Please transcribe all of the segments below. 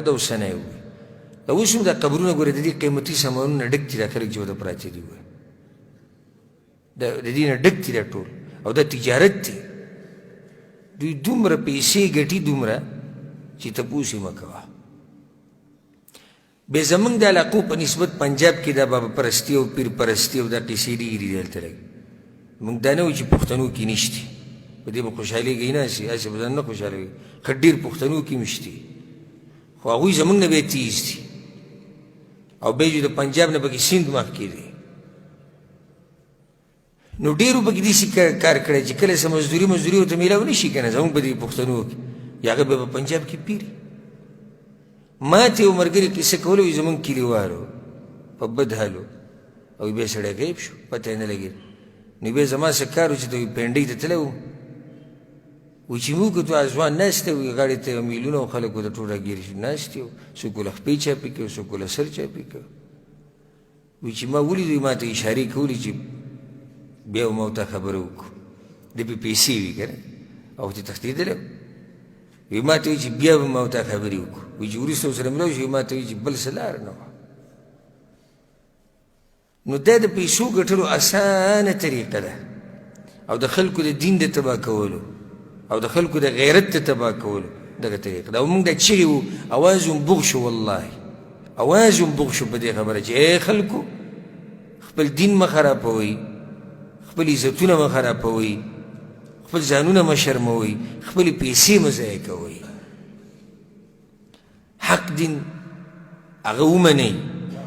احمد او ثنا یې وویل. دا اوس هم دا قبرونه ګوره د دې قیمتي سامانونه ډک دي، دا خلک چې ورته پراته دي ګوره د دې نه ډک دي دا ټول، او دا تجارت دی. دوی دومره پیسې ګټي دومره چې تپوس یې مه کوه. بیا زمونږ د علاقو په نسبت پنجاب کې دا بابا پرستي او پیر پرستي او دا قصې ډېرې دي دلته. لږ موږ دا نه وایو چې پښتنو کې نشتي، په دې به خوشحالېږئ نه، هسې هسې به ځان نه خوشحالوي، ښه ډېر پښتنو کې هم شتي، خو هغوی زمونږ نه بیا تیز دي، او بیا چې د پنجاب نه پکې سیند مخکې دی. نو ډېرو پکې داسې کار کړی چې کله څه مزدوري مزدوري ورته میلاو نه شي که نه، زموږ په دې پښتنو کې یا هغه بیا په پنجاب کې پیري. ما ته یو ملګري کیسه کوله، وایي زموږ کلیوالو په بد حالو، او بیا سړی غیب شو، پته یې نه لګېده. نو بیا زما څه کار و چې د پنډۍ ته تللی وم، و چې موږ کتو هغه ځوان ناست دی، وایي غاړې ته میلونه او خلک ورته ټول راګیر شو ناست دي، څوک له خپې چاپي کوي، څوک له سر چاپي کوي. وی چې ما ولید، ما ته اشارې کولې چې بیا ما ورته خبره وکړو، د پې پیسې وي که نه، او ترې تښتېدلی. وی ما ته وایي چې بیا به ما ورته خبرې وکړو. وی چې وروسته ورسره ملاو شو، ما ته وایي چې بل څه لار نه وه. نو دا د پیسو ګټلو اسانه طریقه ده، او د خلکو د دین د تباه کولو او د خلکو د غیرت د تباه کولو دغه طریقه ده. او موږ دا چیغې وو، اواز هم بوغ شو، والله اواز هم بوغ شو په دې خبره چې ای خلکو خپل دین مه خرابوئ، خپل عزتونه مه خرابوئ، خپل ځانونه مه شرموئ، خپلې پیسې مه ضایع کوئ. حق دین هغه ومنئ،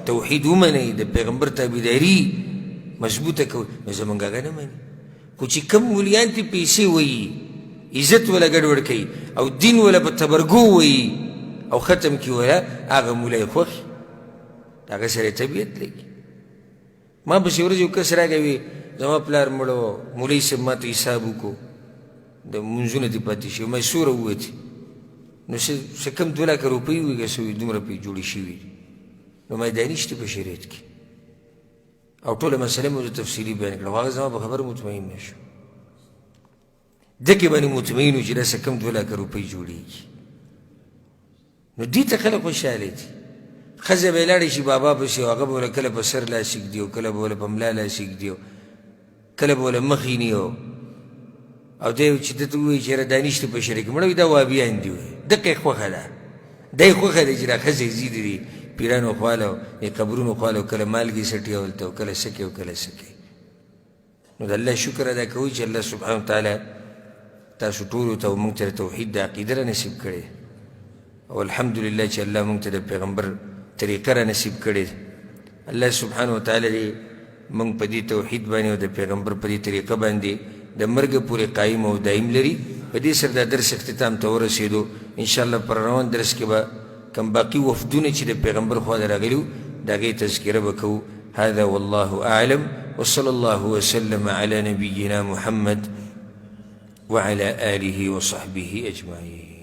توحید ومنئ، د پیغمبر تابعداري مضبوطه کوئ. نو زمونږ هغه نه مني، خو چې کوم مولیان ته پیسې وایي، عزت وله ګډوډ کوي او دین وله په تبرګو وایي او ختم کړي وله، هغه مولی خوښ، هغه سره طبیعت لګي. ما پسې ورځ یو کس راغی، وي زما پلار مړ و، مولوي صاحب ما ته حساب وکړو، د مونځونه دې پاتې شوي. ما یې څومره ووتې؟ نو څه کم 2 لکه روپۍ وي که څه وي، دومره پرې جوړې شوي دي. نو ما یې دا نشته په شریعت کې، او ټوله مسله مې ورته تفصیلي بیان کړه، خو هغه زما په خبره مطمئن نه شو. دکې باندې مطمئن و چې دا څه کم 2 لکه روپۍ جوړېږي. نو دې ته خلک خوشحاله دي. ښځه به یې لاړه شي بابا پسې، او هغه به ورله کله په سر لاس ږدي، او کله به ورله په ملا لاس ږدي، او کله به ورله مخ ویني، او دی چې ده ته ووایي چې یاره دا نشته په شریک، مړه وي دا وابیان دي، وایي دقه یې خوښه ده، دا یې خوښه ده چې دا ښځه یې ځي د دې پیرانو خواله او د قبرونو خواله، او کله مالګې څټي هلته، او کله څه کوي او کله څه کوي. نو د الله شکر ادا کوئ چې الله سبحانه وتعالی تاسو ټولو ته او موږ ته د توحید د عقیده را نصیب کړې، او الحمدلله چې الله موږ ته د پیغمبر طریقه را نصیب کړې. الله سبحانه وتعالی دې موږ په دې توحید باندې او د پیغمبر په دې طریقه باندې د مرګ پورې قایم او دایم لري. په دې سره دا درس اختتام ته ورسېدو. انشاءالله پر روان درس کې به کوم باقي وفدونه چې د پیغمبر خوا ته راغلي وو، د هغې تذکره به کوو. هذا والله أعلم، وصلى الله وسلم على نبينا محمد وعلى آله وصحبه أجمعين.